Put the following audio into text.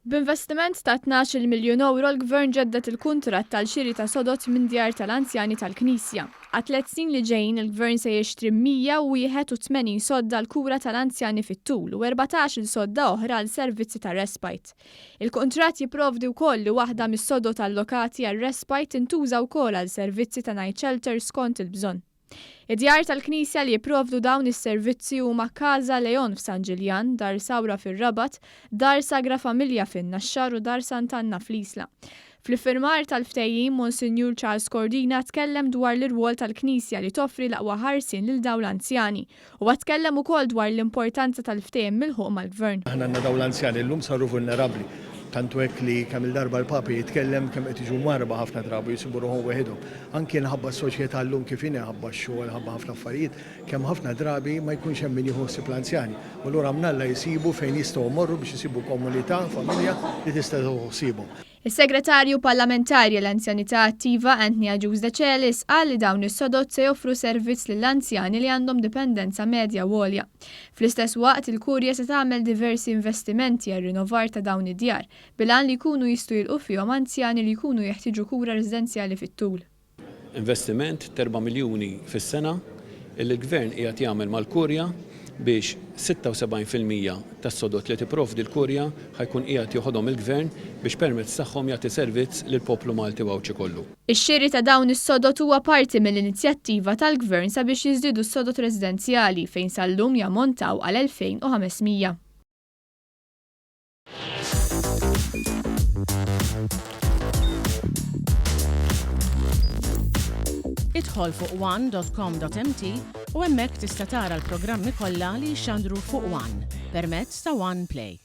B'investiment ta' 12-il miljun ewro l-Gvern ġedded il-kuntratt għal xiri ta' sodod minn djar tal-anzjani tal-Knisja. Għat-tliet snin li ġejjin il-Gvern se jixtri 181 sodda għall-kura tal-anzjani fit-tul u 14-il sodda oħra għal servizzi ta' respite. Il-kuntratt jipprovdi wkoll li waħda mis-sodod allokati għar-respite tintuża wkoll għal servizzi ta' night shelter skont il-bżonn. Id-djar tal-Knisja li jipprovdu dawn is-servizzi huma Casa Leon f'San Ġiljan, Dar Sawra fir-Rabat, Dar Sagra Familja fin-Naxxar u Dar Sant'Anna fl-Isla. Fl-iffirmar tal-ftehim, Monsinjur Charles Cordina tkellem dwar l-irwol tal-Knisja li toffri l-aqwa ħarsien lil dawn l-anzjani. Huwa tkellem ukoll dwar l-importanza tal-ftehim milħuq mal-Gvern. Aħna għandna dawn l-anzjani llum saru vulnerabbli. Tant hu hekk li kemm-il darba l-Papa jitkellem kemm qed jiġu mwarrba ħafna drabi u jsibu ruħhom weħidhom. Anki nħabba s-soċjetà llum kif inhi, ħabba x-xogħol, ħabba ħafna affarijiet, kemm ħafna drabi ma jkunx hemm min jieħu ħsieb l-anzjani. U allura mnalla jsibu fejn jistgħu jmorru biex isibu komunità, familja li tista' tieħu ħsiebhom. Is-Segretarju Parlamentari għall-Anzjanità Attiva Anthony Agius Decelis qal li dawn is-sodod se joffru servizz lill-anzjani li għandhom dipendenza medja u għolja. Fl-istess waqt, il-Kurja se tagħmel diversi investimenti għar-rinnovar ta' dawn id-djar, bil-għan li jkunu jistgħu jilqu fihom anzjani li jkunu jeħtieġu kura residenzjali fit-tul. Investiment t'erba' miljuni fis-sena illi l-Gvern qiegħed jagħmel mal-Kurja biex 76% tas-sodod li tipprovdi l-Kurja ħa jkun qiegħed joħodhom il-Gvern biex permezz tagħhom jagħti servizz lill-poplu Malti u Għawdxi kollu. Ix-xiri ta' dawn is-sodod huwa parti mill-inizjattiva tal-Gvern sabiex jiżdiedu s-sodod residenzjali fejn sal-lum jammontaw għal 2,500. Idħol fuq one.com.mt u hemmhekk tista' tara l-programmi kollha li jixxandru fuq One permezz ta' One Play.